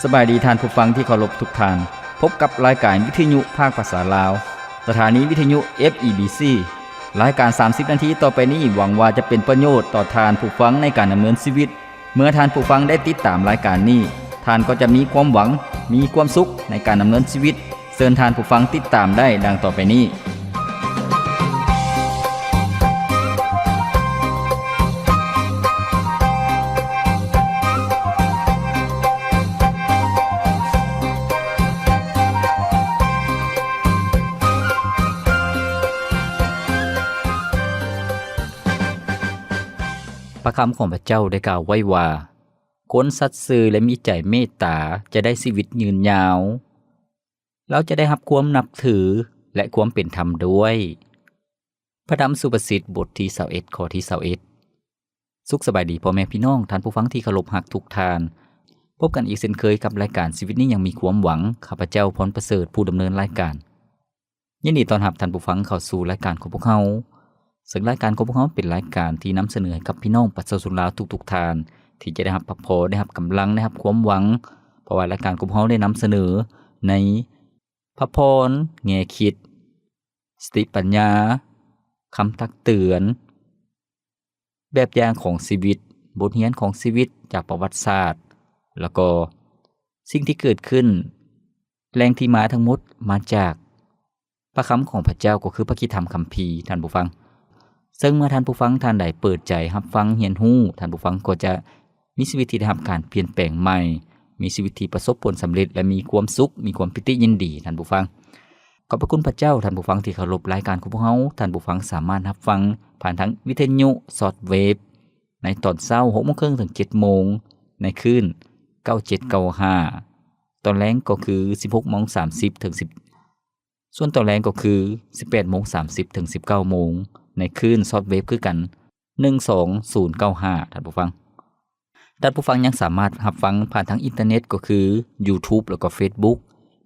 ສະບາຍດີທ່ານຜູ້ຟັງທີ່ເຄົາລົບທຸກທ່ານ. ພົບກັບລາຍການວິທະຍຸພາກພາສາລາວ, ສະຖານີວິທະຍຸ ເອັຟ ອີ ບີ ຊີ. ລາຍການສາມສິບນາທີຕໍ່ໄປນີ້ ຫວັງວ່າຈະເປັນປະໂຫຍດຕໍ່ທ່ານຜູ້ຟັງໃນການດຳເນີນຊີວິດ. ເມື່ອທ່ານຜູ້ຟັງໄດ້ຕິດຕາມລາຍການນີ້, ທ່ານກໍຈະມີຄວາມຫວັງ, ມີຄວາມສຸກໃນການດຳເນີນຊີວິດ. ເຊີນທ່ານຜູ້ຟັງຕິດຕາມໄດ້ດັ່ງຕໍ່ໄປນີ້. ພະຄຳຂອງພະເຈົ້າໄດ້ກ່າວໄວ້ວ່າ, ຄົນສັດຊື່ ແລະ ມີໃຈເມດຕາຈະໄດ້ຊີວິດຍືນຍາວ. ລາວຈະໄດ້ຮັບຄວາມນັບຖື ແລະ ຄວາມເປັນທຳດ້ວຍ. ພະທຳສຸພາສິດ ບົດທີຊາວເອັດ ຂໍ້ທີຊາວເອັດ. ສຸກສະບາຍດີພໍ່ແມ່ພີ່ນ້ອງ, ທ່ານຜູ້ຟັງທີ່ເຄົາລົບຮັກທຸກທ່ານ. ພົບກັນອີກເຊັ່ນເຄີຍກັບລາຍການຊີວິດນີ້ຍັງມີຄວາມຫວັງ. ຂ້າພະເຈົ້າ ພອນປະເສີດ ຜູ້ດຳເນີນລາຍການ. ຍິນດີຕ້ອນຮັບທ່ານຜູ້ຟັງເຂົ້າສູ່ລາຍການຂອງພວກເຮົາ, ເຊິ່ງລາຍການຂອງພວກເຮົາເປັນລາຍການທີ່ນຳສະເໜີໃຫ້ກັບພີ່ນ້ອງປະຊາຊົນລາວທຸກໆທ່ານ ທີ່ຈະໄດ້ຮັບພະພອນ, ໄດ້ຮັບກຳລັງ, ໄດ້ຮັບຄວາມຫວັງ, ເພາະວ່າລາຍການຂອງພວກເຮົາໄດ້ນຳສະເໜີໃນພະພອນ, ແງ່ຄິດ, ສະຕິປັນຍາ, ຄຳຕັກເຕືອນ, ແບບຢ່າງຂອງຊີວິດ, ບົດຮຽນຂອງຊີວິດຈາກປະຫວັດສາດ, ແລ້ວກໍສິ່ງທີ່ເກີດຂຶ້ນ, ແຫຼ່ງທີ່ມາທັງໝົດມາຈາກພະຄຳຂອງພະເຈົ້າ, ກໍຄືພະຄຣິສຕະທຳຄຳພີ, ທ່ານຜູ້ຟັງ. ເຊິ່ງເມື່ອທ່ານຜູ້ຟັງທ່ານໃດເປີດໃຈຮັບຟັງຮຽນຮູ້, ທ່ານຜູ້ຟັງກໍຈະ ມີຊີວິດທີ່ໄດ້ຮັບການປ່ຽນແປງໃໝ່, ມີຊີວິດທີ່ປະສົບຜົນສຳເລັດ ແລະ ມີຄວາມສຸກ, ມີຄວາມປີຕິຍິນດີ, ທ່ານຜູ້ຟັງ. ຂອບພະຄຸນພະເຈົ້າ, ທ່ານຜູ້ຟັງທີ່ເຄົາລົບ, ລາຍການຂອງພວກເຮົາ, ທ່ານຜູ້ຟັງສາມາດຮັບຟັງຜ່ານທາງວິທະຍຸຊອດເວບ ໃນຕອນເຊົ້າ ຫົກໂມງເຄິ່ງ ເຖິງ ເຈັດໂມງ, ໃນຄື້ນ ເກົ້າເຈັດເກົ້າຫ້າ, ຕອນແລງກໍຄື ສິບຫົກໂມງສາມສິບ ເຖິງ ສິບ ສ່ວນຕອນແລງກໍຄື ສິບແປດໂມງສາມສິບ ເຖິງ ສິບເກົ້າໂມງ ໃນຄື້ນຊອດເວບຄືກັນ ໜຶ່ງສອງສູນເກົ້າຫ້າ ທ່ານຜູ້ຟັງ. ທ່ານຜູ້ຟັງຍັງສາມາດຮັບຟັງຜ່ານທາງອິນເຕີເນັດ ກໍຄື YouTube ແລ້ວກໍ Facebook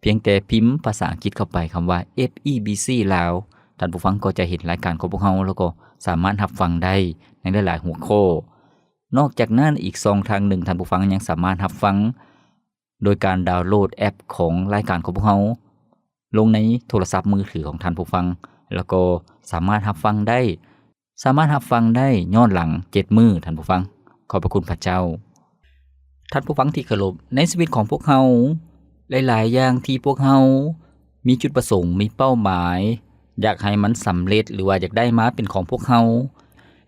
ພຽງແຕ່ພິມພາສາອັງກິດເຂົ້າໄປ ຄຳວ່າ ເອັຟ ອີ ບີ ຊີ ລາວ ທ່ານຜູ້ຟັງກໍຈະເຫັນລາຍການຂອງພວກເຮົາ ແລ້ວກໍສາມາດຮັບຟັງໄດ້ໃນຫຼາຍໆຫົວຂໍ້. ນອກຈາກນັ້ນ ອີກຊ່ອງທາງໜຶ່ງ ທ່ານຜູ້ຟັງຍັງສາມາດຮັບຟັງ ໂດຍການດາວໂຫຼດແອັບຂອງລາຍການຂອງພວກເຮົາລົງໃນໂທລະສັບມືຖືຂອງທ່ານຜູ້ຟັງ ແລ້ວກໍສາມາດຮັບຟັງໄດ້, ສາມາດຮັບຟັງໄດ້ຍ້ອນຫຼັງເຈັດມື້, ທ່ານຜູ້ຟັງ. ຂອບພະຄຸນພະເຈົ້າ. ທ່ານຜູ້ຟັງທີ່ເຄົາລົບ, ໃນຊີວິດຂອງພວກເຮົາ, ຫຼາຍໆຢ່າງທີ່ພວກເຮົາມີຈຸດປະສົງ, ມີເປົ້າໝາຍ, ຢາກໃຫ້ມັນສຳເລັດ ຫຼືວ່າຢາກໄດ້ມາເປັນຂອງພວກເຮົາ,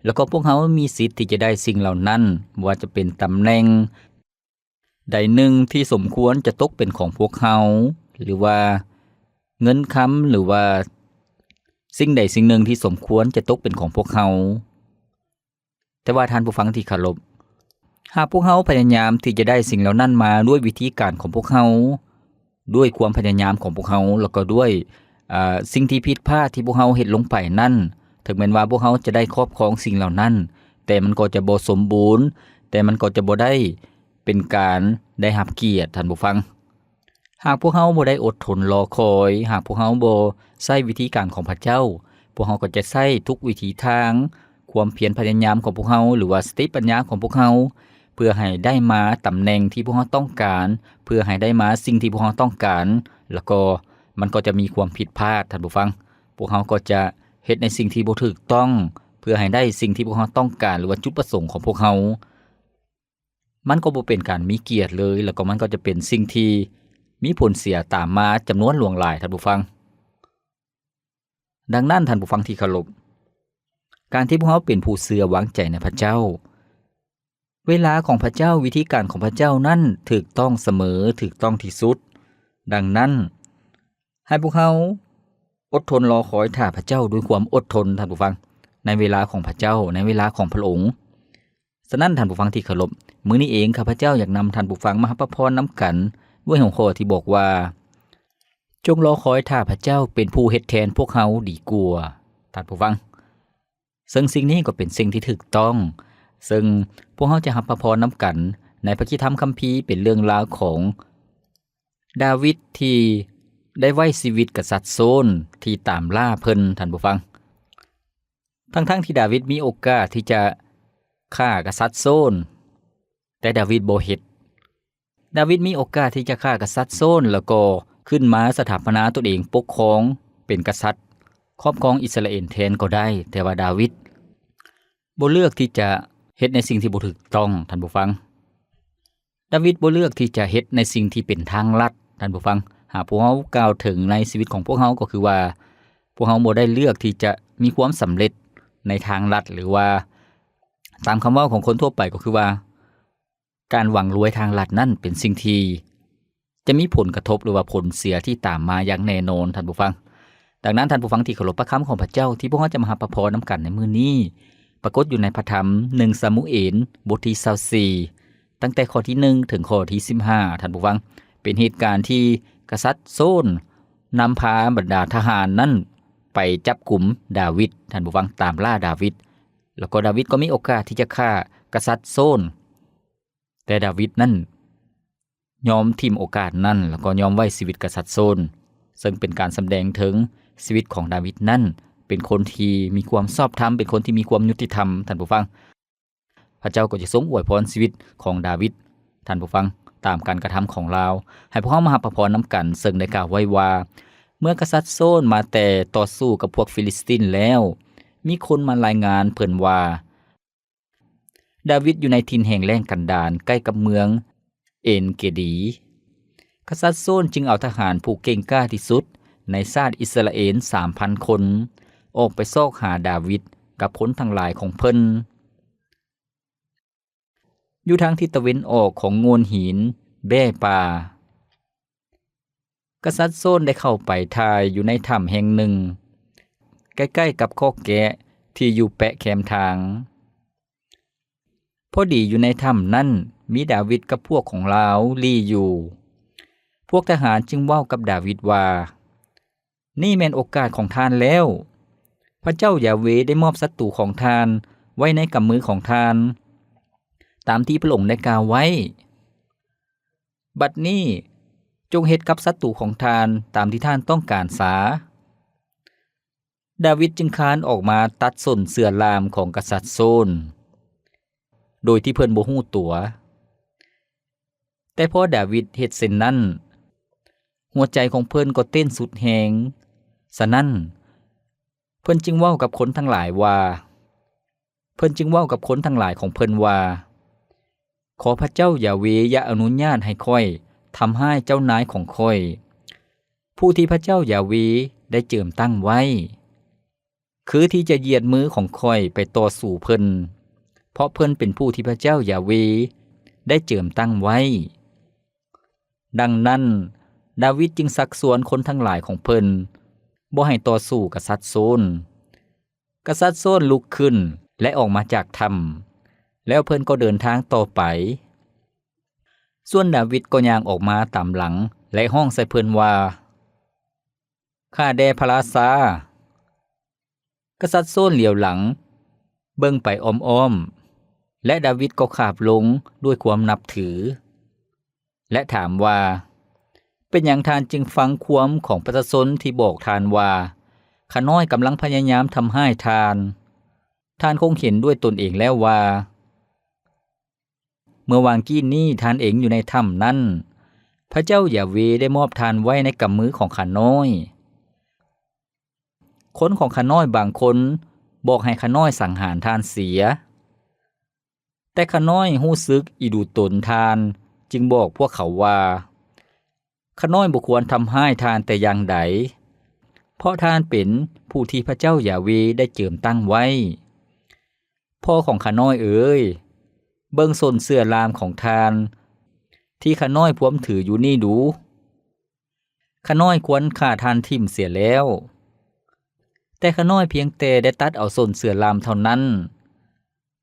ແລ້ວກໍພວກເຮົາມີສິດທີ່ຈະໄດ້ສິ່ງເຫຼົ່ານັ້ນ, ບໍ່ວ່າຈະເປັນຕຳແໜ່ງ ໃດໜຶ່ງທີ່ສົມຄວນຈະຕົກເປັນຂອງພວກເຮົາ, ຫຼືວ່າເງິນຄຳ, ຫຼືວ່າສິ່ງໃດສິ່ງໜຶ່ງທີ່ສົມຄວນຈະຕົກເປັນຂອງພວກເຮົາ. ແຕ່ວ່າທ່ານຜູ້ຟັງທີ່ເຄົາລົບ, ຫາກພວກເຮົາພະຍາຍາມທີ່ຈະໄດ້ສິ່ງເຫຼົ່ານັ້ນມາດ້ວຍວິທີການຂອງພວກເຮົາ, ດ້ວຍຄວາມພະຍາຍາມຂອງພວກເຮົາ ແລ້ວກໍດ້ວຍ ເອີ ສິ່ງທີ່ຜິດພາດທີ່ພວກເຮົາເຮັດລົງໄປນັ້ນ, ເຖິງແມ່ນວ່າພວກເຮົາຈະໄດ້ຄອບຄອງສິ່ງເຫຼົ່ານັ້ນ, ແຕ່ມັນກໍຈະບໍ່ສົມບູນ, ແຕ່ມັນກໍຈະບໍ່ໄດ້ເປັນການໄດ້ຮັບກຽດ, ທ່ານຜູ້ຟັງ. ຫາກພວກເຮົາບໍ່ໄດ້ອົດທົນລໍຄອຍ, ຫາກພວກເຮົາບໍ່ໃຊ້ວິທີການຂອງພະເຈົ້າ, ພວກເຮົາກໍຈະໃຊ້ທຸກວິທີທາງ, ຄວາມພຽນພະຍາຍາມຂອງພວກເຮົາ ຫຼືວ່າສະຕິປັນຍາຂອງພວກເຮົາ ເພື່ອໃຫ້ໄດ້ມາຕຳແໜ່ງທີ່ພວກເຮົາຕ້ອງການ, ເພື່ອໃຫ້ໄດ້ມາສິ່ງທີ່ພວກເຮົາຕ້ອງການ, ແລ້ວກໍມັນກໍຈະມີຄວາມຜິດພາດ, ທ່ານຜູ້ຟັງ. ພວກເຮົາກໍຈະເຮັດໃນສິ່ງທີ່ບໍ່ຖືກຕ້ອງ ເພື່ອໃຫ້ໄດ້ສິ່ງທີ່ພວກເຮົາຕ້ອງການ ຫຼືວ່າຈຸດປະສົງຂອງພວກເຮົາ. ມັນກໍບໍ່ເປັນການມີກຽດເລີຍ, ແລ້ວກໍມັນກໍຈະເປັນສິ່ງທີ່ມີຜົນເສຍຕາມມາຈຳນວນຫຼວງຫຼາຍ, ທ່ານຜູ້ຟັງ. ດັ່ງນັ້ນ, ທ່ານຜູ້ຟັງທີ່ເຄົາລົບ, ການທີ່ພວກເຮົາເປັນຜູ້ເຊື່ອວາງໃຈໃນພະເຈົ້າ, ເວລາຂອງພະເຈົ້າ, ວິທີການຂອງພະເຈົ້ານັ້ນຖືກຕ້ອງສະເໝີ, ຖືກຕ້ອງທີ່ສຸດ. ດັ່ງນັ້ນ, ໃຫ້ພວກເຮົາອົດທົນລໍຄອຍຖ້າພະເຈົ້າດ້ວຍຄວາມອົດທົນ, ທ່ານຜູ້ຟັງ, ໃນເວລາຂອງພະເຈົ້າ, ໃນເວລາຂອງພະອົງ. ສະນັ້ນ, ທ່ານຜູ້ຟັງທີ່ເຄົາລົບ, ມື້ນີ້ເອງ ຂ້າພະເຈົ້າຢາກນຳທ່ານຜູ້ຟັງມາຮັບພະພອນນຳກັນ ດ້ວຍຫົວຂໍ້ທີ່ບອກວ່າ, ຈົ່ງລໍຄອຍຖ້າພະເຈົ້າເປັນຜູ້ເຮັດແທນພວກເຮົາດີກວ່າ, ທ່ານຜູ້ຟັງ. ເຊິ່ງສິ່ງນີ້ກໍເປັນສິ່ງທີ່ຖືກຕ້ອງ, ເຊິ່ງພວກເຮົາຈະຮັບພະພອນນຳກັນໃນພະຄຣິສຕະທຳຄຳພີ ເປັນເລື່ອງລາວຂອງດາວິດທີ່ໄດ້ໄວ້ຊີວິດກະສັດໂຊນທີ່ຕາມລ່າເພິ່ນ, ທ່ານຜູ້ຟັງ. ທັງໆທີ່ດາວິດມີໂອກາດທີ່ຈະຂ້າກະສັດໂຊນ, ແຕ່ດາວິດບໍ່ເຮັດ. ດາວິດມີໂອກາດທີ່ຈະຂ້າກະສັດໂຊນ ແລ້ວກໍຂຶ້ນມາສະຖາປະນາຕົນເອງປົກຄອງເປັນກະສັດ ຄອບຄອງອິດສະຣາເອນແທນກໍໄດ້, ແຕ່ວ່າດາວິດບໍ່ເລືອກທີ່ຈະເຮັດໃນສິ່ງທີ່ບໍ່ຖືກຕ້ອງ, ທ່ານຜູ້ຟັງ. ດາວິດບໍ່ເລືອກທີ່ຈະເຮັດໃນສິ່ງທີ່ເປັນທາງລັດ, ທ່ານຜູ້ຟັງ. ຫາກພວກເຮົາກ່າວເຖິງໃນຊີວິດຂອງພວກເຮົາ ກໍຄືວ່າ ພວກເຮົາບໍ່ໄດ້ເລືອກທີ່ຈະມີຄວາມສຳເລັດໃນທາງລັດ ຫຼືວ່າຕາມຄຳເວົ້າຂອງຄົນທົ່ວໄປກໍຄືວ່າ ການຫວັງລວຍທາງລັດນັ້ນເປັນສິ່ງທີ່ຈະມີຜົນກະທົບ ຫຼືວ່າຜົນເສຍທີ່ຕາມມາຢ່າງແນ່ນອນ, ທ່ານຜູ້ຟັງ. ດັ່ງນັ້ນ ທ່ານຜູ້ຟັງທີ່ເຄົາລົບ, ພະຄຳຂອງພະເຈົ້າທີ່ພວກເຮົາຈະມາຮັບພະພອນນຳກັນໃນມື້ນີ້ ປາກົດຢູ່ໃນພະທຳໜຶ່ງຊາມູເອນ ບົດທີຊາວສີ່ ຕັ້ງແຕ່ຂໍ້ທີໜຶ່ງເຖິງຂໍ້ທີສິບຫ້າ, ທ່ານຜູ້ຟັງ. ເປັນເຫດການທີ່ກະສັດໂຊນນຳພາບັນດາທະຫານນັ້ນໄປຈັບກຸມດາວິດ, ທ່ານຜູ້ຟັງ, ຕາມລ່າດາວິດ. ແລ້ວກໍດາວິດກໍມີໂອກາດທີ່ຈະຂ້າກະສັດໂຊນ, ແຕ່ດາວິດນັ້ນຍອມຖິ້ມໂອກາດນັ້ນ ແລ້ວກໍຍອມໄວ້ຊີວິດກະສັດໂຊນ, ເຊິ່ງເປັນການສຳແດງເຖິງຊີວິດຂອງດາວິດນັ້ນເປັນຄົນທີ່ມີຄວາມຊອບທຳ, ເປັນຄົນທີ່ມີຄວາມຍຸຕິທຳ, ທ່ານຜູ້ຟັງ. ພະເຈົ້າກໍຈະຊົງອວຍພອນຊີວິດຂອງດາວິດ, ທ່ານຜູ້ຟັງ, ຕາມການກະທຳຂອງລາວ. ໃຫ້ພວກເຮົາມາຮັບພະພອນນຳກັນ, ເຊິ່ງໄດ້ກ່າວໄວ້ວ່າ ເມື່ອກະສັດໂຊນມາແຕ່ຕໍ່ສູ້ກັບພວກຟີລິສຕິນແລ້ວ, ມີຄົນມາລາຍງານເພິ່ນວ່າ ດາວິດຢູ່ໃນຖິ່ນແຫ້ງແລ້ງກັນດານ ໃກ້ກັບເມືອງເອນເກດີ. ກະສັດໂຊນຈຶ່ງເອົາທະຫານຜູ້ເກັ່ງກ້າທີ່ສຸດໃນຊາດອິດສະຣາເອນສາມພັນຄົນ ອອກໄປຊອກຫາດາວິດກັບຄົນທັງຫຼາຍຂອງເພິ່ນ ຢູ່ທາງທິດຕາເວັນອອກຂອງໂງ່ນຫີນແບ້ປ່າ. ກະສັດໂຊນໄດ້ເຂົ້າໄປຖ່າຍຢູ່ໃນຖ້ຳແຫ່ງໜຶ່ງ ໃກ້ໆກັບຄອກແກະທີ່ຢູ່ແປະແຄມທາງ. ພໍດີຢູ່ໃນຖ້ຳນັ້ນມີດາວິດກັບພວກຂອງລາວຫຼີ້ຢູ່. ພວກທະຫານຈຶ່ງເວົ້າກັບດາວິດວ່າ, ນີ້ແມ່ນໂອກາດຂອງທ່ານແລ້ວ. ພະເຈົ້າຢາເວໄດ້ມອບສັດຕູຂອງທ່ານໄວ້ໃນກຳມືຂອງທ່ານ, ຕາມທີ່ພະອົງໄດ້ກ່າວໄວ້. ບັດນີ້ຈົ່ງເຮັດກັບສັດຕູຂອງທ່ານຕາມທີ່ທ່ານຕ້ອງການສາ. ດາວິດຈຶ່ງຄານອອກມາຕັດສົ້ນເສື້ອລ່າມຂອງກະສັດໂຊນ ໂດຍທີ່ເພິ່ນບໍ່ຮູ້ຕົວ. ແຕ່ພໍດາວິດເຮັດເຊັ່ນນັ້ນ, ຫົວໃຈຂອງເພິ່ນກໍເຕັ້ນສຸດແຮງ. ສະນັ້ນ, ເພິ່ນຈຶ່ງເວົ້າກັບຄົນທັງຫຼາຍວ່າ, ເພິ່ນຈຶ່ງເວົ້າກັບຄົນທັງຫຼາຍຂອງເພິ່ນວ່າ, ຂໍພະເຈົ້າຢາເວຢ່າອະນຸຍາດໃຫ້ຂ້ອຍທຳຮ້າຍເຈົ້ານາຍຂອງຂ້ອຍ, ຜູ້ທີ່ພະເຈົ້າຢາເວໄດ້ເຈີມຕັ້ງໄວ້, ຄືທີ່ຈະຢຽດມືຂອງຂ້ອຍໄປຕໍ່ສູ້ເພິ່ນ, ເພາະເພິ່ນເປັນຜູ້ທີ່ພະເຈົ້າຢາເວໄດ້ເຈີມຕັ້ງໄວ້. ດັ່ງນັ້ນ, ດາວິດຈຶ່ງຊັກຊວນຄົນທັງຫຼາຍຂອງເພິ່ນບໍ່ໃຫ້ຕໍ່ສູ້ກະສັດໂຊນ. ກະສັດໂຊນລຸກຂຶ້ນ ແລະ ອອກມາຈາກຖ້ຳ, ແລ້ວເພິ່ນກໍເດີນທາງຕໍ່ໄປ. ສ່ວນດາວິດກໍຍ່າງອອກມາຕາມຫຼັງ ແລະ ຮ້ອງໃສ່ເພິ່ນວ່າ, ຂ້າແດ່ພະລາຊາ! ກະສັດໂຊນຫຼຽວຫຼັງເບິ່ງໄປອ້ອມໆ, ແລະ ດາວິດກໍຂາບລົງດ້ວຍຄວາມນັບຖື ແລະ ຖາມວ່າ, ເປັນຫຍັງທ່ານຈຶ່ງຟັງຄວາມຂອງປະຊາຊົນທີ່ບອກທ່ານວ່າ ຂ້ານ້ອຍກຳລັງພະຍາຍາມທຳຮ້າຍທ່ານ? ທ່ານຄົງເຫັນດ້ວຍຕົນເອງແລ້ວວ່າ ເມື່ອຫວ່າງກີ້ນີ້ທ່ານເອງຢູ່ໃນຖ້ຳນັ້ນ, ພະເຈົ້າຢາເວໄດ້ມອບທ່ານໄວ້ໃນກຳມືຂອງຂ້ານ້ອຍ. ຄົນຂອງຂ້ານ້ອຍບາງຄົນບອກໃຫ້ຂ້ານ້ອຍສັງຫານທ່ານເສຍ, ແຕ່ຂ້ານ້ອຍຮູ້ສຶກອີດູຕົນທ່ານ, ຈຶ່ງບອກພວກເຂົາວ່າ, ຂ້ານ້ອຍບໍ່ຄວນທຳຮ້າຍທ່ານແຕ່ຢ່າງໃດ, ເພາະທ່ານເປັນຜູ້ທີ່ພະເຈົ້າຢາເວໄດ້ເຈີມຕັ້ງໄວ້. ພໍ່ຂອງຂ້ານ້ອຍເອີຍ, ເບິ່ງສົ້ນເສື້ອລ່າມຂອງທ່ານ ທີ່ຂ້ານ້ອຍພວມຖືຢູ່ນີ້ດູ. ຂ້ານ້ອຍຄວນຂ້າທ່ານຖິ້ມເສຍແລ້ວ, ແຕ່ຂ້ານ້ອຍພຽງແຕ່ໄດ້ຕັດເອົາສົ້ນເສື້ອລ່າມເທົ່ານັ້ນ.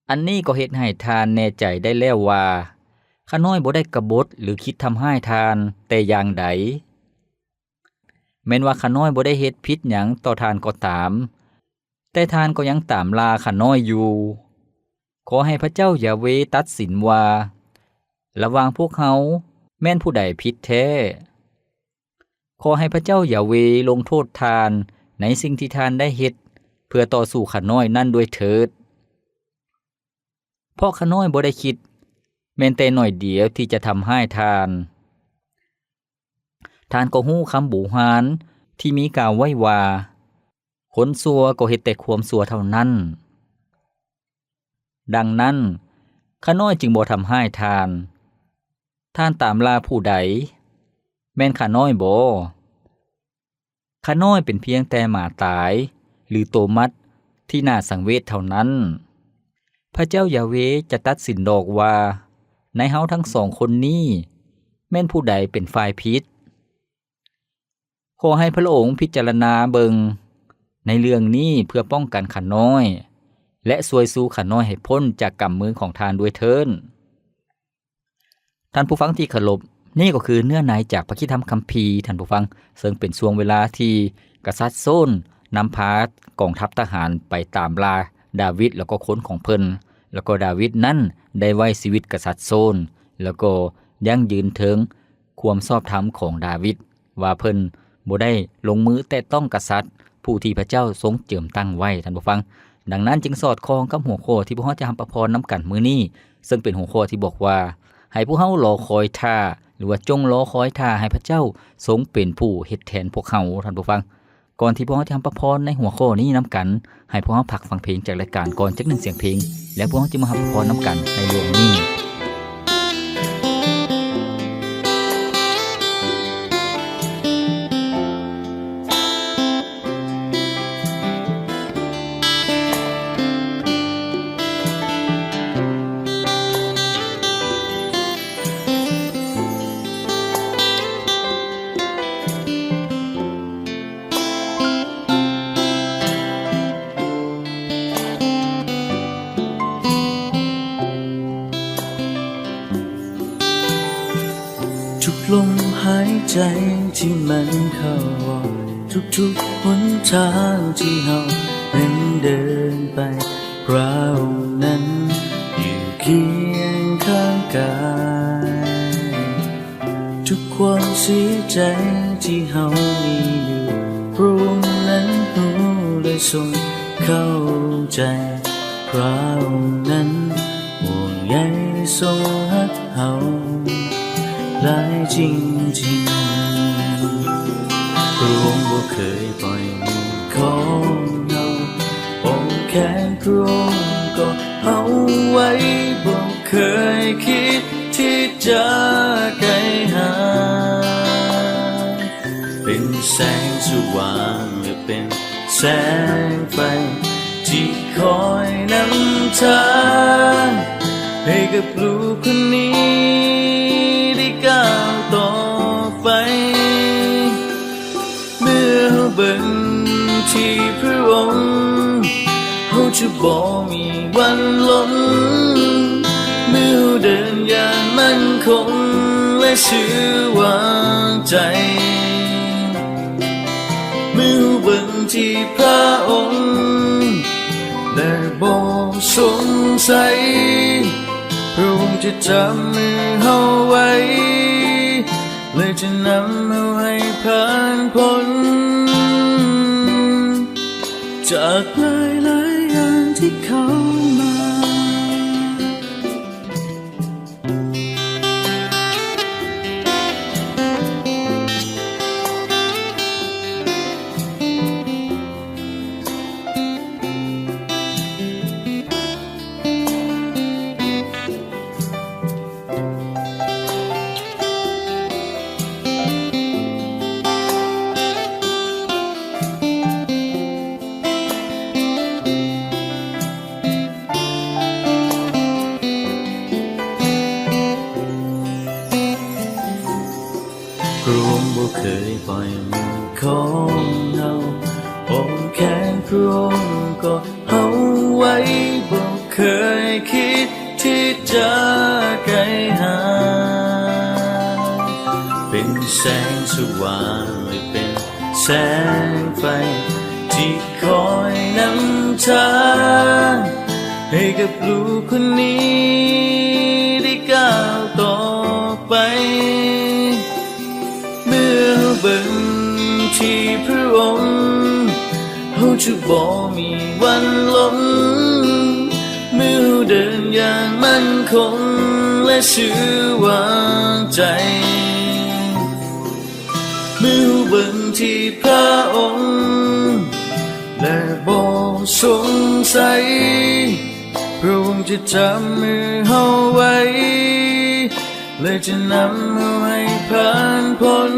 ອັນນີ້ກໍເຮັດໃຫ້ທ່ານແນ່ໃຈໄດ້ແລ້ວວ່າ ຂ້ານ້ອຍບໍ່ໄດ້ກະບົດ ຫຼື ຄິດທຳຮ້າຍທ່ານແຕ່ຢ່າງໃດ. ແມ່ນວ່າຂ້ານ້ອຍບໍ່ໄດ້ເຮັດຜິດຫຍັງຕໍ່ທ່ານກໍຕາມ, ແຕ່ທ່ານກໍຍັງຕາມລ່າຂ້ານ້ອຍຢູ່. ຂໍໃຫ້ພະເຈົ້າຢາເວຕັດສິນວ່າ ລະຫວ່າງພວກເຮົາແມ່ນຜູ້ໃດຜິດແທ້. ຂໍໃຫ້ພະເຈົ້າຢາເວລົງໂທດທ່ານໃນສິ່ງທີ່ທ່ານໄດ້ເຮັດເພື່ອຕໍ່ສູ້ຂ້ານ້ອຍນັ້ນດ້ວຍເທີດ. ເພາະຂ້ານ້ອຍບໍ່ໄດ້ຄິດ ແມ່ນແຕ່ໜ້ອຍດຽວທີ່ຈະທຳຮ້າຍທ່ານ. ທ່ານກໍຮູ້ຄຳບູຮານທີ່ມີກ່າວໄວ້ວ່າ, ຄົນຊົ່ວກໍເຮັດແຕ່ຄວາມຊົ່ວເທົ່ານັ້ນ. ດັ່ງນັ້ນ, ຂ້ານ້ອຍຈຶ່ງບໍ່ທຳຮ້າຍທ່ານ. ທ່ານຕາມລ່າຜູ້ໃດ? ແມ່ນຂ້ານ້ອຍບໍ? ຂ້ານ້ອຍເປັນພຽງແຕ່ໝາຕາຍ ຫຼື ໂຕມັດທີ່ໜ້າສັງເວດເທົ່ານັ້ນ. ພະເຈົ້າຢາເວຈະຕັດສິນດອກວ່າ, ໃນເຮົາທັງສອງຄົນນີ້, ແມ່ນຜູ້ໃດເປັນຝ່າຍຜິດ? ຂໍໃຫ້ພະອົງພິຈາລະນາເບິ່ງໃນເລື່ອງນີ້ເພື່ອປ້ອງກັນຂ້ານ້ອຍ ແລະ ຊ່ວຍຊູຂ້ານ້ອຍໃຫ້ພົ້ນຈາກກຳມືຂອງທ່ານດ້ວຍເທີ້ນ. ທ່ານຜູ້ຟັງທີ່ເຄົາລົບ, ນີ້ກໍຄືເນື້ອໃນຈາກພະຄຣິສຕະທຳຄຳພີ, ທ່ານຜູ້ຟັງ, ເຊິ່ງເປັນຊ່ວງເວລາທີ່ກະສັດໂຊນນຳພາກອງທັບທະຫານໄປຕາມລ່າດາວິດ ແລ້ວກໍຄົນຂອງເພິ່ນ, ແລ້ວກໍດາວິດນັ້ນໄດ້ໄວ້ຊີວິດກະສັດໂຊນ ແລ້ວກໍຢັ້ງຢືນເຖິງຄວາມຊອບທຳຂອງດາວິດ ວ່າເພິ່ນບໍ່ໄດ້ລົງມືແຕະຕ້ອງກະສັດຜູ້ທີ່ພະເຈົ້າຊົງເຈິມຕັ້ງໄວ້, ທ່ານຜູ້ຟັງ. ດັ່ງນັ້ນຈຶ່ງສອດຄ່ອງກັບຫົວຂໍ້ທີ່ພວກເຮົາຈະຮັບພະພອນນຳກັນມື້ນີ້, ເຊິ່ງເປັນຫົວຂໍ້ທີ່ບອກວ່າ, ໃຫ້ພວກເຮົາລໍຄອຍຖ້າ ຫຼືວ່າຈົ່ງລໍຄອຍຖ້າໃຫ້ພະເຈົ້າຊົງເປັນຜູ້ເຮັດແທນພວກເຮົາ, ທ່ານຜູ້ຟັງ. ກ່ອນທີ່ພວກເຮົາຈະຮັບພະພອນໃນຫົວຂໍ້ນີ້ນຳກັນ, ໃຫ້ພວກເຮົາພັກຟັງເພງຈາກລາຍການກ່ອນຈັກໜຶ່ງສຽງເພງ, ແລ້ວພວກເຮົາຈະມາຮັບພະພອນນຳກັນໃນລວງນີ້. ທຸກລົມຫາຍໃຈທີ່ມັນເຂົ້າອອກ, ທຸກໆຫົນທາງທີ່ເຮົາແມ່ນເດີນໄປ, ພະອົງນັ້ນຢູ່ຄຽງຂ້າງກາຍ. ທຸກຄວາມເສຍໃຈທີ່ເຮົາມີຢູ່, ພະອົງນັ້ນຮູ້ ແລະ ຊົງເຂົ້າໃຈ. ພະອົງນັ້ນຫ່ວງໃຍ ຊົງຮັກເຮົາຫຼາຍຈິງໆ. ພະອົງບໍ່ເຄີຍປ່ອຍມືຂອງເຮົາ, ອ້ອມແຂນພະອົງກໍເຮົາໄວ້, ບໍ່ເຄີຍຄິດທີ່ຈະໄກຫ່າງ. ເປັນແສງສະຫວ່າງ ແລະ ເປັນ ແສງໄຟທີ່ຄອຍນຳທາງ ໃຫ້ກັບລູກຄົນນີ້ໄດ້ກ້າວຕໍ່ໄປ. ເມື່ອເຮົາເບິ່ງທີ່ພະອົງ, ເຮົາຈະບໍ່ມີວັນລົ້ມ. ເມື່ອເຮົາເດີນຢ່າງໝັ້ນຄົງ ແລະ ຊື່ວາງໃຈ. ເມື່ອເຮົາເບິ່ງທີ່ພະອົງ ແລະ ບໍ່ສົງໄສ, ພະອົງຈະຈັບມືເຮົາໄວ້ ແລະ ຈະນຳເຮົາໃຫ້ຜ່ານພົ້ນ ຈາກຫຼາຍໆຢ່າງທີ່ເຂົ້າມາ. ພະອົງບໍ່ເຄີຍປ່ອຍມືຂອງເຮົາ, ອ້ອມແຂນພະອົງກໍເຮົາໄວ້, ບໍ່ເຄີຍຄິດທີ່ຈະໄກຫ່າງ. ເປັນແສງສະຫວ່າງ ແລະ ເປັນ ແສງໄຟທີ່ຄອຍນຳທາງ ໃຫ້ກັບລູກຄົນນີ້ໄດ້ກ້າວຕໍ່ໄປ. ເມື່ອເຮົາເບິ່ງທີ່ພະອົງ, ເຮົາຈະບໍ່ມີວັນລົ້ມ. ເມື່ອເຮົາເດີນຢ່າງໝັ້ນຄົງ ຊື່ວ່າໃຈ ເມື່ອເບິ່ງທີ່ພະອົງ ແລະບໍ່ສົງໄສ ພະອົງຈະຈັບມືເຮົາໄວ້ ແລະຈະນຳເຮົາໃຫ້ຜ່ານພົ້ນ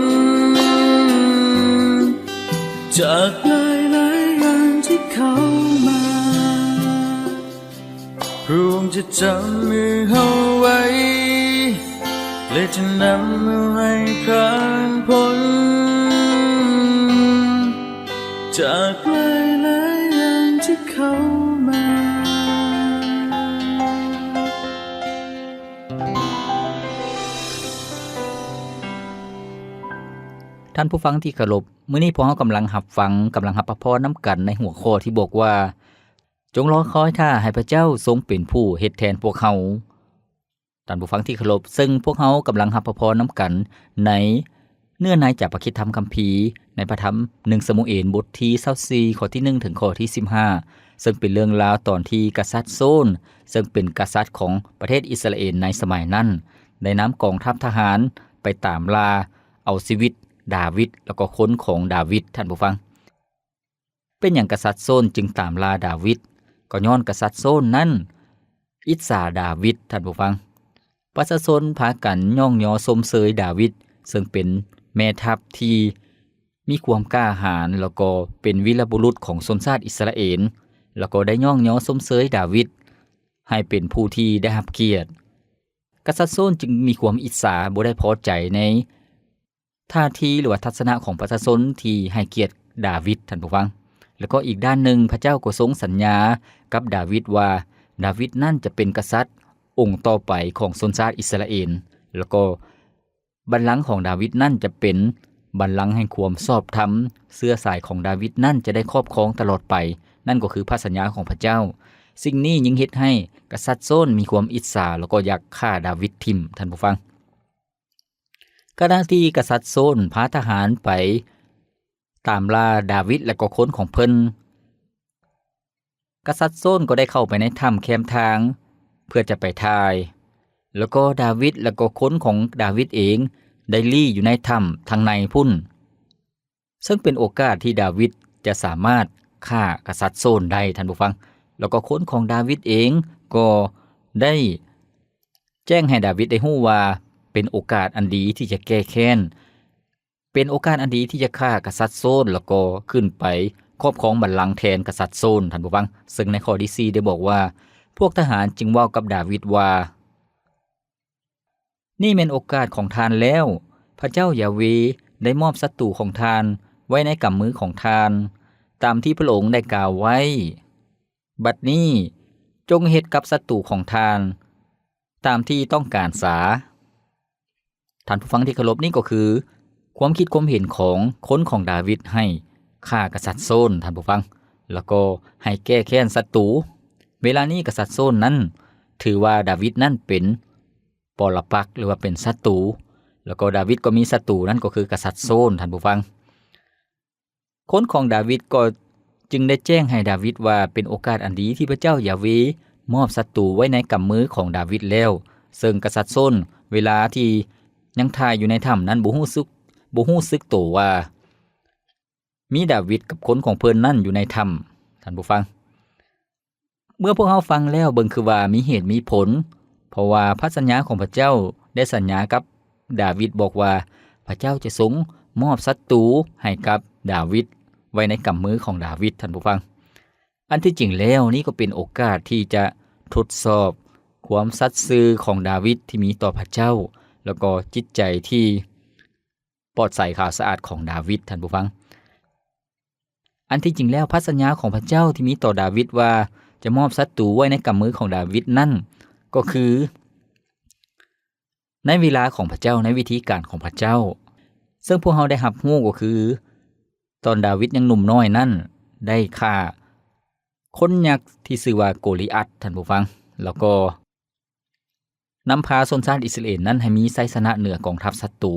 ຈາກຫຼາຍໆຢ່າງທີ່ເຂົ້າມາ. ພະອົງຈະຈັບມືເຮົາໄວ້ ແລະຈະນຳເຮົາໃຫ້ຜ່ານພົ້ນ ຈາກຫຼາຍໆຢ່າງທີ່ເຂົ້າມາ. ທ່ານຜູ້ຟັງທີ່ເຄົາລົບ, ມື້ນີ້ພວກເຮົາກຳລັງຮັບຟັງ, ກຳລັງຮັບພະພອນນຳກັນໃນຫົວຂໍ້ທີ່ບອກວ່າ ຈົ່ງລໍຄອຍຖ້າໃຫ້ພະເຈົ້າຊົງເປັນຜູ້ເຮັດແທນພວກເຮົາ. ທ່ານຜູ້ຟັງທີ່ເຄົາລົບ, ເຊິ່ງພວກເຮົາກຳລັງຮັບພະພອນນຳກັນໃນເນື້ອໃນຈາກພະຄຣິສຕະທຳຄຳພີ ໃນພະທຳໜຶ່ງຊາມູເອນ ບົດທີຊາວສີ່ ຂໍ້ທີໜຶ່ງ ເຖິງຂໍ້ທີສິບຫ້າ ເຊິ່ງເປັນເລື່ອງລາວຕອນທີ່ກະສັດໂຊນ ເຊິ່ງເປັນກະສັດຂອງປະເທດອິດສະຣາເອນໃນສະໄໝນັ້ນ ໄດ້ນຳກອງທັບທະຫານໄປຕາມລ່າເອົາຊີວິດດາວິດ ແລ້ວກໍຄົນຂອງດາວິດ, ທ່ານຜູ້ຟັງ. ເປັນຫຍັງກະສັດໂຊນຈຶ່ງຕາມລ່າດາວິດ? ກໍຍ້ອນກະສັດໂຊນນັ້ນອິດສາດາວິດ, ທ່ານຜູ້ຟັງ. ປະຊາຊົນພາກັນຍ້ອງຍໍຊົມເຊີຍດາວິດ, ເຊິ່ງເປັນແມ່ທັບທີ່ມີຄວາມກ້າຫານ ແລ້ວກໍເປັນວີລະບຸລຸດຂອງຊົນຊາດອິດສະຣາເອນ, ແລ້ວກໍໄດ້ຍ້ອງຍໍຊົມເຊີຍດາວິດໃຫ້ເປັນຜູ້ທີ່ໄດ້ຮັບກຽດ. ກະສັດໂຊນຈຶ່ງມີຄວາມອິດສາ, ບໍ່ໄດ້ພໍໃຈໃນ ທ່າທີ ຫຼືວ່າທັດສະນະຂອງປະຊາຊົນທີ່ໃຫ້ກຽດດາວິດ, ທ່ານຜູ້ຟັງ. ແລ້ວກໍອີກດ້ານໜຶ່ງ, ພະເຈົ້າກໍຊົງສັນຍາກັບດາວິດວ່າ ດາວິດນັ້ນຈະເປັນກະສັດອົງຕໍ່ໄປຂອງຊົນຊາດອິດສະຣາເອນ, ແລ້ວກໍບັນລັງຂອງດາວິດນັ້ນຈະເປັນບັນລັງແຫ່ງຄວາມຊອບທຳ, ເຊື້ອສາຍຂອງດາວິດນັ້ນຈະໄດ້ຄອບຄອງຕະຫຼອດໄປ, ນັ້ນກໍຄືພະສັນຍາຂອງພະເຈົ້າ. ສິ່ງນີ້ຍິ່ງເຮັດໃຫ້ກະສັດໂຊນມີຄວາມອິດສາ ແລ້ວກໍຢາກຂ້າດາວິດຖິ້ມ, ທ່ານຜູ້ຟັງ. ຂະນະທີ່ກະສັດໂຊນພາທະຫານໄປຕາມລ່າດາວິດ ແລະ ກໍຄົນຂອງເພິ່ນ, ກະສັດໂຊນກໍໄດ້ເຂົ້າໄປໃນຖ້ຳແຄມທາງເພື່ອຈະໄປຖ່າຍ, ແລ້ວກໍດາວິດ ແລະ ກໍຄົນຂອງດາວິດເອງໄດ້ລີ້ຢູ່ໃນຖ້ຳທາງໃນພຸ້ນ. ເຊິ່ງເປັນໂອກາດທີ່ດາວິດຈະສາມາດຂ້າກະສັດໂຊນໄດ້, ທ່ານຜູ້ຟັງ. ແລ້ວກໍຄົນຂອງດາວິດເອງກໍໄດ້ແຈ້ງໃຫ້ດາວິດໄດ້ຮູ້ວ່າ ເປັນໂອກາດອັນດີທີ່ຈະແກ້ແຄ້ນ, ເປັນໂອກາດອັນດີທີ່ຈະຂ້າກະສັດໂຊນ ແລ້ວກໍຂຶ້ນໄປຄອບຄອງບັນລັງແທນກະສັດໂຊນ, ທ່ານຜູ້ຟັງ. ເຊິ່ງໃນຂໍ້ທີສີ່ໄດ້ບອກວ່າ ພວກທະຫານຈຶ່ງເວົ້າກັບດາວິດວ່າ ນີ້ແມ່ນໂອກາດຂອງທ່ານແລ້ວ. ພະເຈົ້າຢາເວໄດ້ມອບສັດຕູຂອງທ່ານໄວ້ໃນກຳມືຂອງທ່ານ, ຕາມທີ່ພະອົງໄດ້ກ່າວໄວ້. ບັດນີ້ຈົ່ງເຮັດກັບສັດຕູຂອງທ່ານຕາມທີ່ຕ້ອງການສາ. ທ່ານຜູ້ຟັງທີ່ເຄົາລົບ, ນີ້ກໍຄືຄວາມຄິດຄວາມເຫັນຂອງຄົນຂອງດາວິດໃຫ້ຂ້າກະສັດໂຊນ, ທ່ານຜູ້ຟັງ, ແລ້ວກໍໃຫ້ແກ້ແຄ້ນສັດຕູ. ເວລານີ້ກະສັດໂຊນນັ້ນຖືວ່າດາວິດນັ້ນເປັນ ປໍລະປັກ ຫຼືວ່າເປັນສັດຕູ, ແລ້ວກໍດາວິດກໍມີສັດຕູ, ນັ້ນກໍຄືກະສັດໂຊນ, ທ່ານຜູ້ຟັງ. ຄົນຂອງດາວິດກໍຈຶ່ງໄດ້ແຈ້ງໃຫ້ດາວິດວ່າ ເປັນໂອກາດອັນດີທີ່ພະເຈົ້າຢາເວມອບສັດຕູໄວ້ໃນກຳມືຂອງດາວິດແລ້ວ. ເຊິ່ງກະສັດໂຊນເວລາທີ່ຍັງຖ່າຍຢູ່ໃນຖ້ຳນັ້ນ ບໍ່ຮູ້ສຶກ, ບໍ່ຮູ້ສຶກໂຕວ່າ ມີດາວິດກັບຄົນຂອງເພິ່ນນັ້ນຢູ່ໃນຖ້ຳ, ທ່ານຜູ້ຟັງ. ເມື່ອພວກເຮົາຟັງແລ້ວເບິ່ງຄືວ່າມີເຫດມີຜົນ, ເພາະວ່າພະສັນຍາຂອງພະເຈົ້າໄດ້ສັນຍາກັບດາວິດບອກວ່າ ພະເຈົ້າຈະຊົງມອບສັດຕູໃຫ້ກັບດາວິດ, ໄວ້ໃນກຳມືຂອງດາວິດ, ທ່ານຜູ້ຟັງ. ອັນທີ່ຈິງແລ້ວນີ້ກໍເປັນໂອກາດທີ່ຈະທົດສອບຄວາມສັດຊື່ຂອງດາວິດທີ່ມີຕໍ່ພະເຈົ້າ, ແລ້ວກໍຈິດໃຈທີ່ ປອດໃສຂາວສະອາດຂອງດາວິດ, ທ່ານຜູ້ຟັງ. ອັນທີ່ຈິງແລ້ວ ພະສັນຍາຂອງພະເຈົ້າທີ່ມີຕໍ່ດາວິດວ່າຈະມອບສັດຕູໄວ້ໃນກຳມືຂອງດາວິດນັ້ນ ກໍຄືໃນເວລາຂອງພະເຈົ້າ, ໃນວິທີການຂອງພະເຈົ້າ. ເຊິ່ງພວກເຮົາໄດ້ຮັບຮູ້ກໍຄື ຕອນດາວິດຍັງໜຸ່ມນ້ອຍນັ້ນ ໄດ້ຂ້າຄົນຍັກທີ່ຊື່ວ່າໂກລິອັດ, ທ່ານຜູ້ຟັງ, ແລ້ວກໍ ນຳພາຊົນຊາດອິດສະຣາເອນນັ້ນໃຫ້ມີໄຊຊະນະເໜືອກອງທັບສັດຕູ.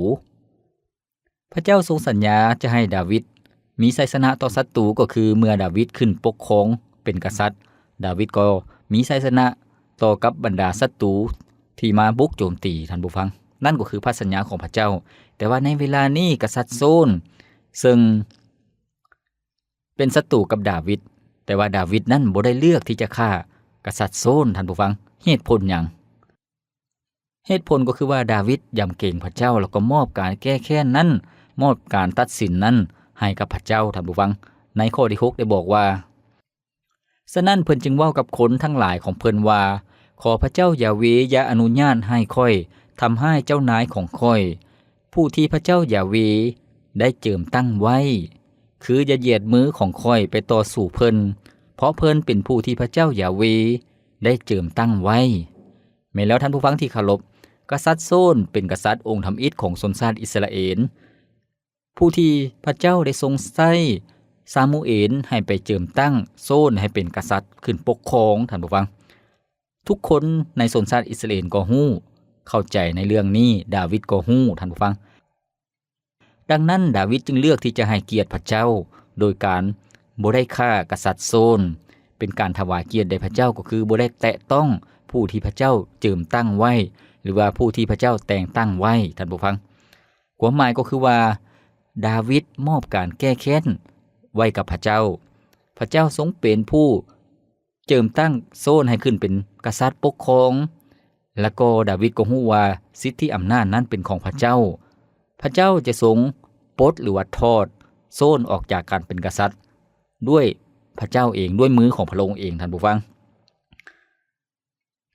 ພະເຈົ້າຊົງສັນຍາຈະໃຫ້ດາວິດມີໄຊຊະນະຕໍ່ສັດຕູ, ກໍຄືເມື່ອດາວິດຂຶ້ນປົກຄອງເປັນກະສັດ, ດາວິດກໍມີໄຊຊະນະຕໍ່ກັບບັນດາສັດຕູ ທີ່ມາບຸກໂຈມຕີ ທ່ານຜູ້ຟັງ, ນັ້ນກໍຄືພະສັນຍາຂອງພະເຈົ້າ. ແຕ່ວ່າໃນເວລານີ້ ກະສັດໂຊນ ເຊິ່ງເປັນສັດຕູກັບດາວິດ, ແຕ່ວ່າດາວິດນັ້ນບໍ່ໄດ້ເລືອກທີ່ຈະຂ້າກະສັດໂຊນ, ທ່ານຜູ້ຟັງ. ເຫດຜົນຫຍັງ? ເຫດຜົນກໍຄືວ່າດາວິດຢຳເກງພະເຈົ້າ ແລ້ວກໍມອບການແກ້ແຄ້ນນັ້ນ, ມອບການຕັດສິນນັ້ນໃຫ້ກັບພະເຈົ້າ, ທ່ານຜູ້ຟັງ. ໃນຂໍ້ທີຫົກໄດ້ບອກວ່າ, ສະນັ້ນເພິ່ນຈຶ່ງເວົ້າກັບຄົນທັງຫຼາຍຂອງເພິ່ນວ່າ, ຂໍພະເຈົ້າຢາເວຢ່າອະນຸຍາດໃຫ້ຂ້ອຍທຳຮ້າຍເຈົ້ານາຍຂອງຂ້ອຍ, ຜູ້ທີ່ພະເຈົ້າຢາເວໄດ້ເຈີມຕັ້ງໄວ້, ຄືຢ່າຢຽດມືຂອງຂ້ອຍໄປຕໍ່ສູ້ເພິ່ນ, ເພາະເພິ່ນເປັນຜູ້ທີ່ພະເຈົ້າຢາເວໄດ້ເຈີມຕັ້ງໄວ້. ແມ່ນແລ້ວທ່ານຜູ້ຟັງທີ່ເຄົາລົບ, ກະສັດໂຊນເປັນກະສັດອົງທຳອິດຂອງຊົນຊາດອິດສະຣາເອນ, ຜູ້ທີ່ພະເຈົ້າໄດ້ຊົງໃຊ້ຊາມູເອນໃຫ້ໄປເຈີມຕັ້ງໂຊນໃຫ້ເປັນກະສັດຂຶ້ນປົກຄອງ, ທ່ານຜູ້ຟັງ. ທຸກຄົນໃນຊົນຊາດອິດສະຣາເອນກໍຮູ້, ເຂົ້າໃຈໃນເລື່ອງນີ້, ດາວິດກໍຮູ້, ທ່ານຜູ້ຟັງ. ດັ່ງນັ້ນ ດາວິດຈຶ່ງເລືອກທີ່ຈະໃຫ້ກຽດພະເຈົ້າ ໂດຍການບໍ່ໄດ້ຂ້າກະສັດໂຊນ, ເປັນການຖວາຍກຽດແດ່ພະເຈົ້າ, ກໍຄືບໍ່ໄດ້ແຕະຕ້ອງຜູ້ທີ່ພະເຈົ້າເຈີມຕັ້ງໄວ້ ຫຼືວ່າຜູ້ທີ່ພະເຈົ້າແຕ່ງຕັ້ງໄວ້, ທ່ານຜູ້ຟັງ. ຄວາມໝາຍກໍຄືວ່າ ດາວິດມອບການແກ້ແຄ້ນໄວ້ກັບພະເຈົ້າ. ພະເຈົ້າຊົງເປັນຜູ້ເຈີມຕັ້ງໂຊນໃຫ້ຂຶ້ນເປັນກະສັດປົກຄອງ, ແລະກໍດາວິດກໍຮູ້ວ່າສິດທິອຳນາດນັ້ນເປັນຂອງພະເຈົ້າ. ພະເຈົ້າຈະຊົງປົດ ຫຼືວ່າຖອດໂຊນອອກຈາກການເປັນກະສັດດ້ວຍພະເຈົ້າເອງ, ດ້ວຍມືຂອງພະອົງເອງ, ທ່ານຜູ້ຟັງ.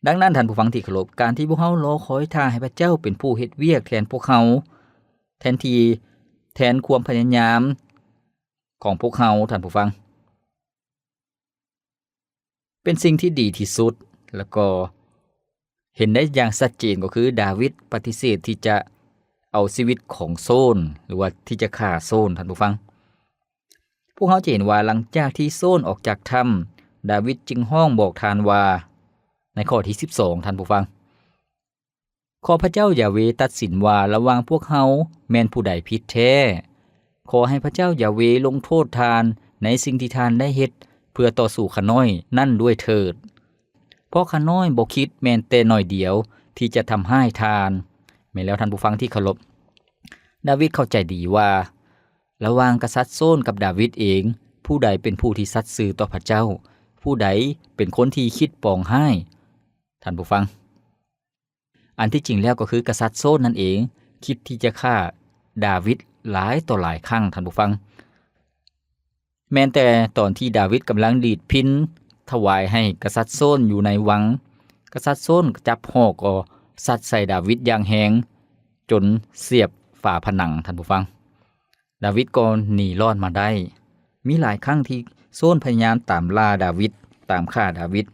ດັ່ງນັ້ນ ທ່ານຜູ້ຟັງທີ່ເຄົາລົບ, ການທີ່ພວກເຮົາລໍຄອຍຖ້າໃຫ້ພະເຈົ້າເປັນຜູ້ເຮັດວຽກແທນພວກເຮົາ, ແທນທີ່ ແທນຄວາມພະຍາຍາມຂອງພວກເຮົາ, ທ່ານຜູ້ຟັງ, ເປັນສິ່ງທີ່ດີທີ່ສຸດ, ແລ້ວກໍເຫັນໄດ້ຢ່າງຊັດເຈນ ກໍຄືດາວິດປະຕິເສດທີ່ຈະເອົາຊີວິດຂອງໂຊນ ຫຼືວ່າທີ່ຈະຂ້າໂຊນ, ທ່ານຜູ້ຟັງ. ພວກເຮົາຈະເຫັນວ່າຫຼັງຈາກທີ່ໂຊນອອກຈາກຖ້ຳ, ດາວິດຈຶ່ງຮ້ອງບອກທ່ານວ່າ, ໃນຂໍ້ທີສິບສອງ, ທ່ານຜູ້ຟັງ, ຂໍພະເຈົ້າຢາເວຕັດສິນວ່າລະຫວ່າງພວກເຮົາແມ່ນຜູ້ໃດຜິດແທ້. ຂໍໃຫ້ພະເຈົ້າຢາເວລົງໂທດທ່ານໃນສິ່ງທີ່ທ່ານໄດ້ເຮັດເພື່ອຕໍ່ສູ້ຂ້ານ້ອຍນັ້ນດ້ວຍເຖີດ. ເພາະຂ້ານ້ອຍບໍ່ຄິດແມ່ນແຕ່ໜ້ອຍດຽວທີ່ຈະທຳຮ້າຍທ່ານ. ແມ່ນແລ້ວທ່ານຜູ້ຟັງທີ່ເຄົາລົບ, ດາວິດເຂົ້າໃຈດີວ່າ ລະຫວ່າງກະສັດໂຊນກັບດາວິດເອງ, ຜູ້ໃດເປັນຜູ້ທີ່ສັດຊື່ຕໍ່ພະເຈົ້າ? ຜູ້ໃດເປັນຄົນທີ່ຄິດປອງຮ້າຍ? ທ່ານຜູ້ຟັງ, ອັນທີ່ຈິງແລ້ວກໍຄືກະສັດໂຊນນັ້ນເອງ ຄິດທີ່ຈະຂ້າດາວິດຫຼາຍຕໍ່ຫຼາຍຄັ້ງ, ທ່ານຜູ້ຟັງ. ແມ່ນແຕ່ຕອນທີ່ດາວິດກຳລັງດີດພິນຖວາຍໃຫ້ກະສັດໂຊນຢູ່ໃນວັງ, ກະສັດໂຊນຈັບຫອກກໍສັດໃສ່ດາວິດຢ່າງແຮງ ຈົນສຽບຝາຜະໜັງ, ທ່ານຜູ້ຟັງ. ດາວິດກໍໜີລອດມາໄດ້. ມີຫຼາຍຄັ້ງທີ່ໂຊນພະຍາຍາມຕາມລ່າດາວິດ, ຕາມຂ້າດາວິດ.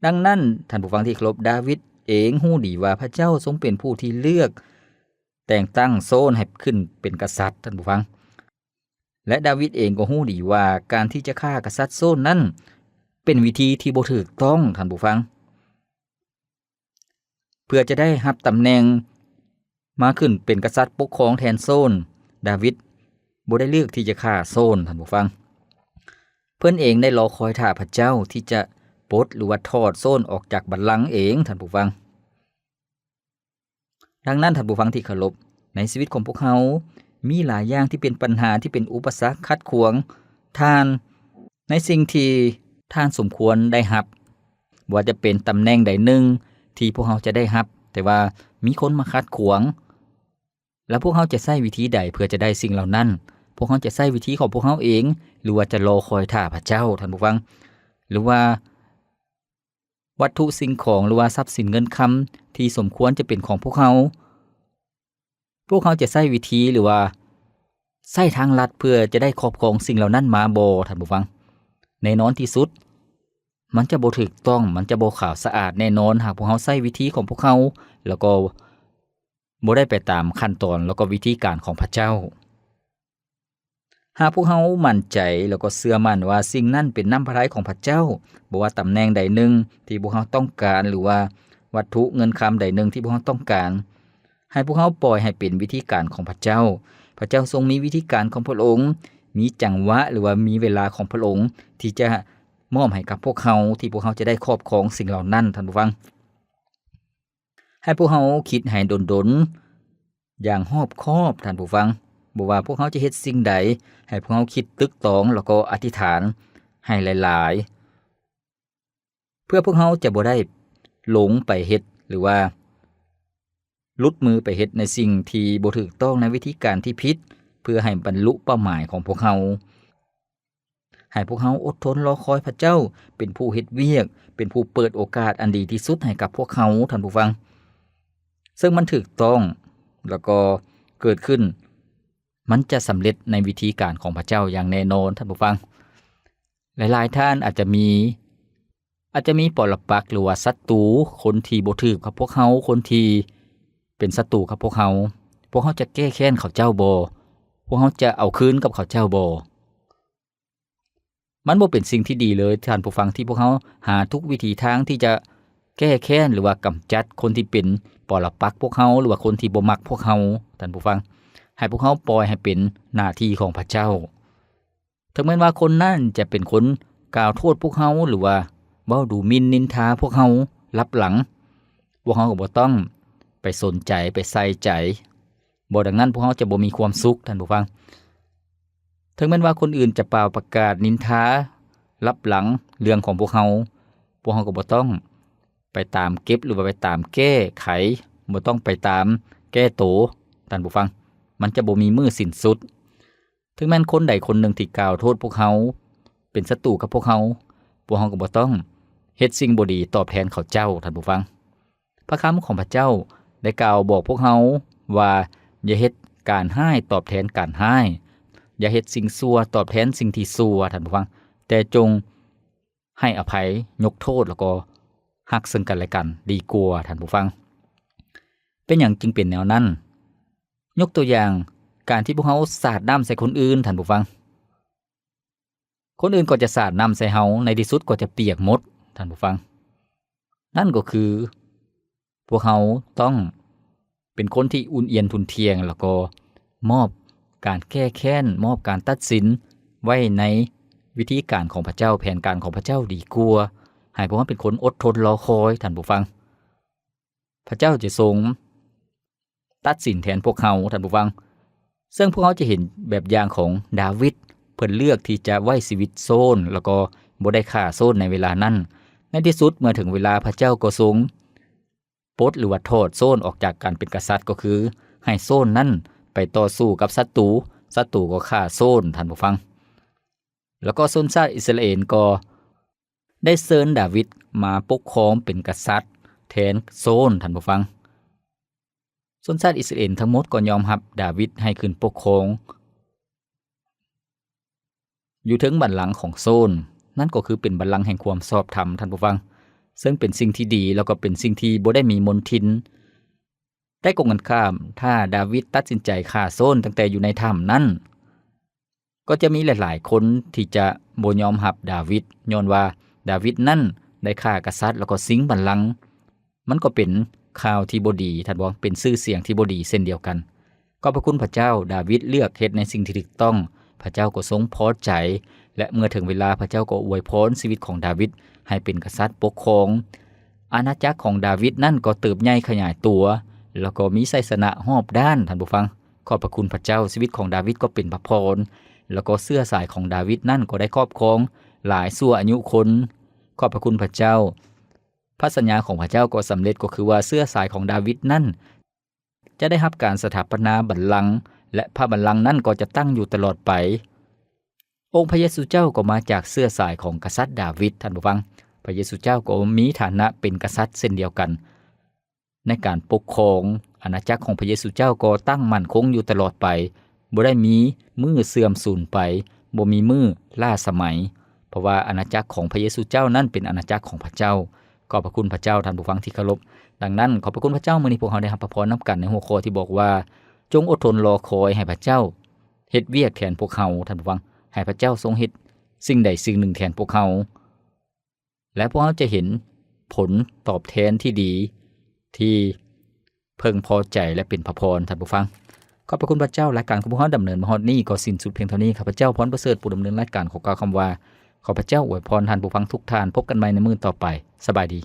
ດັ່ງນັ້ນ, ທ່ານຜູ້ຟັງທີ່ເຄົາລົບ, ດາວິດເອງຮູ້ດີວ່າພະເຈົ້າຊົງເປັນຜູ້ທີ່ເລືອກແຕ່ງຕັ້ງໂຊນໃຫ້ຂຶ້ນເປັນກະສັດ, ທ່ານຜູ້ຟັງ. ແລະ ດາວິດເອງກໍຮູ້ດີວ່າການທີ່ຈະຂ້າກະສັດໂຊນນັ້ນເປັນວິທີທີ່ບໍ່ຖືກຕ້ອງ, ທ່ານຜູ້ຟັງ. ເພື່ອຈະໄດ້ຮັບຕຳແໜ່ງມາຂຶ້ນເປັນກະສັດປົກຄອງແທນໂຊນ, ດາວິດບໍ່ໄດ້ເລືອກທີ່ຈະຂ້າໂຊນ, ທ່ານຜູ້ຟັງ. ເພິ່ນເອງໄດ້ລໍຄອຍຖ້າພະເຈົ້າທີ່ຈະປົດ ຫຼືວ່າຖອດໂຊນອອກຈາກບັນລັງເອງ, ທ່ານຜູ້ຟັງ. ດັ່ງນັ້ນ, ທ່ານຜູ້ຟັງທີ່ເຄົາລົບ, ໃນຊີວິດຂອງພວກເຮົາ ມີຫຼາຍຢ່າງທີ່ເປັນບັນຫາ, ທີ່ເປັນອຸປະສັກຂັດຂວາງທ່ານ ໃນສິ່ງທີ່ທ່ານສົມຄວນໄດ້ຮັບ, ບໍ່ວ່າຈະເປັນຕຳແໜ່ງໃດໜຶ່ງທີ່ພວກເຮົາຈະໄດ້ຮັບ, ແຕ່ວ່າມີຄົນມາຂັດຂວາງ, ແລ້ວພວກເຮົາຈະໃຊ້ວິທີໃດເພື່ອຈະໄດ້ສິ່ງເຫຼົ່ານັ້ນ? ພວກເຮົາຈະໃຊ້ວິທີຂອງພວກເຮົາເອງ ຫຼືວ່າຈະລໍຄອຍຖ້າພະເຈົ້າ, ທ່ານຜູ້ຟັງ? ຫຼືວ່າ ວັດຖຸສິ່ງຂອງ ຫຼືວ່າຊັບສິນເງິນຄຳທີ່ສົມຄວນຈະເປັນຂອງພວກເຮົາ, ພວກເຮົາຈະໃຊ້ວິທີ ຫຼືວ່າໃຊ້ທາງລັດເພື່ອຈະໄດ້ຄອບຄອງສິ່ງເຫຼົ່ານັ້ນມາບໍ່, ທ່ານຜູ້ຟັງ? ແນ່ນອນທີ່ສຸດ, ມັນຈະບໍ່ຖືກຕ້ອງ, ມັນຈະບໍ່ຂາວສະອາດແນ່ນອນ ຫາກພວກເຮົາໃຊ້ວິທີຂອງພວກເຮົາ ແລ້ວກໍບໍ່ໄດ້ໄປຕາມຂັ້ນຕອນ ແລ້ວກໍວິທີການຂອງພະເຈົ້າ. ຫາກພວກເຮົາໝັ້ນໃຈ ແລ້ວກໍເຊື່ອໝັ້ນວ່າສິ່ງນັ້ນເປັນນ້ຳພະໄທຂອງພະເຈົ້າ, ບໍ່ວ່າຕຳແໜ່ງໃດໜຶ່ງທີ່ພວກເຮົາຕ້ອງການ ຫຼືວ່າວັດຖຸເງິນຄຳໃດໜຶ່ງທີ່ພວກເຮົາຕ້ອງການ, ໃຫ້ພວກເຮົາປ່ອຍໃຫ້ເປັນວິທີການຂອງພະເຈົ້າ. ພະເຈົ້າຊົງມີວິທີການຂອງພະອົງ, ມີຈັງຫວະ ຫຼືວ່າມີເວລາຂອງພະອົງທີ່ຈະມອບໃຫ້ກັບພວກເຮົາ, ທີ່ພວກເຮົາຈະໄດ້ຄອບຄອງສິ່ງເຫຼົ່ານັ້ນ, ທ່ານຜູ້ຟັງ. ໃຫ້ພວກເຮົາຄິດໃຫ້ດົນໆ ຢ່າງຮອບຄອບ, ທ່ານຜູ້ຟັງ. ບໍ່ວ່າພວກເຮົາຈະເຮັດສິ່ງໃດ, ໃຫ້ພວກເຮົາຄິດຕຶກຕອງ ແລ້ວກໍອະທິຖານໃຫ້ຫຼາຍໆ ເພື່ອພວກເຮົາຈະບໍ່ໄດ້ຫຼົງໄປເຮັດ ຫຼືວ່າຫຼຸດມືໄປເຮັດໃນສິ່ງທີ່ບໍ່ຖືກຕ້ອງ ໃນວິທີການທີ່ຜິດ ເພື່ອໃຫ້ບັນລຸເປົ້າໝາຍຂອງພວກເຮົາ. ໃຫ້ພວກເຮົາອົດທົນລໍຄອຍພະເຈົ້າ ເປັນຜູ້ເຮັດວຽກ, ເປັນຜູ້ເປີດໂອກາດອັນດີທີ່ສຸດໃຫ້ກັບພວກເຮົາ, ທ່ານຜູ້ຟັງ. ເຊິ່ງມັນຖືກຕ້ອງ ແລ້ວກໍເກີດຂຶ້ນ, ມັນຈະສຳເລັດໃນວິທີການຂອງພະເຈົ້າຢ່າງແນ່ນອນ, ທ່ານຜູ້ຟັງ. ຫຼາຍໆທ່ານອາດຈະມີ, ອາດຈະມີປໍລະປັກ ຫຼືວ່າສັດຕູ, ຄົນທີ່ບໍ່ຖືກກັບພວກເຮົາ, ຄົນທີ່ເປັນສັດຕູກັບພວກເຮົາ. ພວກເຮົາຈະແກ້ແຄ້ນເຂົາເຈົ້າບໍ່? ພວກເຮົາຈະເອົາຄືນກັບເຂົາເຈົ້າບໍ່? ມັນບໍ່ເປັນສິ່ງທີ່ດີເລີຍ, ທ່ານຜູ້ຟັງ, ທີ່ພວກເຮົາຫາທຸກວິທີທາງທີ່ຈະແກ້ແຄ້ນ ຫຼືວ່າກຳຈັດຄົນທີ່ເປັນປໍລະປັກພວກເຮົາ ຫຼືວ່າຄົນທີ່ບໍ່ມັກພວກເຮົາ, ທ່ານຜູ້ຟັງ. ໃຫ້ພວກເຮົາປ່ອຍໃຫ້ເປັນໜ້າທີ່ຂອງພະເຈົ້າ. ເຖິງແມ່ນວ່າຄົນນັ້ນຈະເປັນຄົນກ່າວໂທດພວກເຮົາ ຫຼືວ່າເວົ້າດູໝິ່ນນິນທາພວກເຮົາລັບຫຼັງ, ພວກເຮົາກໍບໍ່ຕ້ອງໄປສົນໃຈ, ໄປໃສ່ໃຈ. ບໍ່ດັ່ງນັ້ນພວກເຮົາຈະບໍ່ມີຄວາມສຸກ, ທ່ານຜູ້ຟັງ. ເຖິງແມ່ນວ່າຄົນອື່ນຈະປ່າວປະກາດນິນທາລັບຫຼັງເລື່ອງຂອງພວກເຮົາ, ພວກເຮົາກໍບໍ່ຕ້ອງໄປຕາມເກັບ ຫຼືວ່າໄປຕາມແກ້ໄຂ, ບໍ່ຕ້ອງໄປຕາມແກ້ໂຕ, ທ່ານຜູ້ຟັງ. ມັນຈະບໍ່ມີມື້ສິ້ນສຸດ. ເຖິງແມ່ນຄົນໃດຄົນໜຶ່ງທີ່ກ່າວໂທດພວກເຮົາ, ເປັນສັດຕູກັບພວກເຮົາ, ພວກເຮົາກໍບໍ່ຕ້ອງເຮັດສິ່ງບໍ່ດີຕອບແທນເຂົາເຈົ້າ, ທ່ານຜູ້ຟັງ. ພະຄຳຂອງພະເຈົ້າໄດ້ກ່າວບອກພວກເຮົາວ່າ ຢ່າເຮັດການຮ້າຍຕອບແທນການຮ້າຍ, ຢ່າເຮັດສິ່ງຊົ່ວຕອບແທນສິ່ງທີ່ຊົ່ວ, ທ່ານຜູ້ຟັງ, ແຕ່ຈົ່ງໃຫ້ອະໄພ, ຍົກໂທດ ແລ້ວກໍຮັກເຊິ່ງກັນແລະກັນດີກວ່າ, ທ່ານຜູ້ຟັງ. ເປັນຫຍັງຈຶ່ງເປັນແນວນັ້ນ? ຍົກຕົວຢ່າງ, ການທີ່ພວກເຮົາສາດນ້ຳໃສ່ຄົນອື່ນ, ທ່ານຜູ້ຟັງ. ຄົນອື່ນກໍຈະສາດນ້ຳໃສ່ເຮົາ, ໃນທີ່ສຸດກໍຈະປຽກໝົດ, ທ່ານຜູ້ຟັງ. ນັ້ນກໍຄື ພວກເຮົາຕ້ອງເປັນຄົນທີ່ອຸ່ນອຽນທຸ່ນທ່ຽງ, ແລ້ວກໍມອບການແກ້ແຄ້ນ, ມອບການຕັດສິນໄວ້ໃນວິທີການຂອງພະເຈົ້າ, ແຜນການຂອງພະເຈົ້າດີກວ່າ. ໃຫ້ພວກເຮົາເປັນຄົນອົດທົນລໍຄອຍ, ທ່ານຜູ້ຟັງ. ພະເຈົ້າຈະຊົງຕັດສິນແທນພວກເຮົາ, ທ່ານຜູ້ຟັງ. ເຊິ່ງພວກເຮົາຈະເຫັນແບບຢ່າງຂອງດາວິດ, ເພິ່ນເລືອກທີ່ຈະໄວ້ຊີວິດໂຊນ ແລ້ວກໍບໍ່ໄດ້ຂ້າໂຊນໃນເວລານັ້ນ. ໃນທີ່ສຸດເມື່ອເຖິງເວລາ, ພະເຈົ້າກໍຊົງປົດ ຫຼືວ່າຖອດໂຊນອອກຈາກການເປັນກະສັດ, ກໍຄືໃຫ້ໂຊນນັ້ນໄປຕໍ່ສູ້ກັບສັດຕູ, ສັດຕູກໍຂ້າໂຊນ, ທ່ານຜູ້ຟັງ. ແລ້ວກໍຊົນຊາດອິດສະຣາເອນກໍ ໄດ້ເຊີນດາວິດມາປົກຄອງເປັນກະສັດແທນໂຊນ, ທ່ານຜູ້ຟັງ. ຊົນຊາດອິດສະຣາເອນທັງໝົດກໍຍອມຮັບດາວິດໃຫ້ຂຶ້ນປົກຄອງຢູ່ເທິງບັນລັງຂອງໂຊນ. ນັ້ນກໍຄືເປັນບັນລັງແຫ່ງຄວາມຊອບທຳ, ທ່ານຜູ້ຟັງ, ເຊິ່ງເປັນສິ່ງທີ່ດີ ແລ້ວກໍເປັນສິ່ງທີ່ບໍ່ໄດ້ມີມົນທິນ. ແຕ່ກົງກັນຂ້າມ, ຖ້າດາວິດຕັດສິນໃຈຂ້າໂຊນຕັ້ງແຕ່ຢູ່ໃນຖ້ຳນັ້ນ, ກໍຈະມີຫຼາຍໆຄົນທີ່ຈະບໍ່ຍອມຮັບດາວິດ, ຍ້ອນວ່າດາວິດນັ້ນໄດ້ຂ້າກະສັດ ແລ້ວກໍຊິງບັນລັງ. ມັນກໍເປັນຂ່າວທີ່ບໍ່ດີ, ທ່ານຜູ້ຟັງ, ເປັນຊື່ສຽງທີ່ບໍ່ດີເຊັ່ນດຽວກັນ. ຂອບພະຄຸນພະເຈົ້າ, ດາວິດເລືອກເຮັດໃນສິ່ງທີ່ຖືກຕ້ອງ, ພະເຈົ້າກໍຊົງພໍໃຈ, ແລະ ເມື່ອເຖິງເວລາ, ພະເຈົ້າກໍອວຍພອນຊີວິດຂອງດາວິດໃຫ້ເປັນກະສັດປົກຄອງ. ອານາຈັກຂອງດາວິດນັ້ນກໍເຕີບໃຫຍ່ຂະຫຍາຍຕົວ, ແລ້ວກໍມີໄຊຊະນະຮອບດ້ານ, ທ່ານຜູ້ຟັງ. ຂອບພະຄຸນພະເຈົ້າ, ຊີວິດຂອງດາວິດກໍເປັນພະພອນ, ແລ້ວກໍເຊື້ອສາຍຂອງດາວິດນັ້ນກໍໄດ້ຄອບຄອງຫຼາຍຊົ່ວອາຍຸຄົນ. ຂອບພະຄຸນພະເຈົ້າ, ພະສັນຍາຂອງພະເຈົ້າກໍສຳເລັດ, ກໍຄືວ່າເຊື້ອສາຍຂອງດາວິດນັ້ນຈະໄດ້ຮັບການສະຖາປະນາບັນລັງ, ແລະ ພະບັນລັງນັ້ນກໍຈະຕັ້ງຢູ່ຕະຫຼອດໄປ. ອົງພະເຢຊູເຈົ້າກໍມາຈາກເຊື້ອສາຍຂອງກະສັດດາວິດ, ທ່ານຜູ້ຟັງ. ພະເຢຊູເຈົ້າກໍມີຖານະເປັນກະສັດເຊັ່ນດຽວກັນ. ໃນການປົກຄອງ, ອານາຈັກຂອງພະເຢຊູເຈົ້າກໍຕັ້ງໝັ້ນຄົງຢູ່ຕະຫຼອດໄປ, ບໍ່ໄດ້ມີມື້ເສື່ອມສູນໄປ, ບໍ່ມີມື້ລ້າສະໄໝ, ເພາະວ່າອານາຈັກຂອງພະເຢຊູເຈົ້ານັ້ນເປັນອານາຈັກຂອງພະເຈົ້າ. ຂອບພະຄຸນພະເຈົ້າ, ທ່ານຜູ້ຟັງທີ່ເຄົາລົບ. ດັ່ງນັ້ນ, ຂອບພະຄຸນພະເຈົ້າ, ມື້ນີ້ພວກເຮົາໄດ້ຮັບພະພອນນຳກັນໃນຫົວຂໍ້ທີ່ບອກວ່າ, ຈົ່ງອົດທົນລໍຄອຍໃຫ້ພະເຈົ້າເຮັດວຽກແທນພວກເຮົາ, ທ່ານຜູ້ຟັງ, ໃຫ້ພະເຈົ້າຊົງເຮັດສິ່ງໃດສິ່ງໜຶ່ງແທນພວກເຮົາ. ແລະ ພວກເຮົາຈະເຫັນຜົນຕອບແທນທີ່ດີ, ທີ່ເພິ່ງພໍໃຈ ແລະ ເປັນພະພອນ, ທ່ານຜູ້ຟັງ. ຂອບພະຄຸນພະເຈົ້າ, ລາຍການຂອງພວກເຮົາດຳເນີນມາຮອດນີ້ກໍສິ້ນສຸດພຽງເທົ່ານີ້. ຂ້າພະເຈົ້າ ພອນປະເສີດ, ຜູ້ດຳເນີນລາຍການ, ຂໍກ່າວຄຳວ່າ ຂໍພະເຈົ້າອວຍພອນທ່ານຜູ້ຟັງທຸກທ່ານ. ພົບກັນໃໝ່ໃນມື້ຕໍ່ໄປ. ສະບາຍດີ.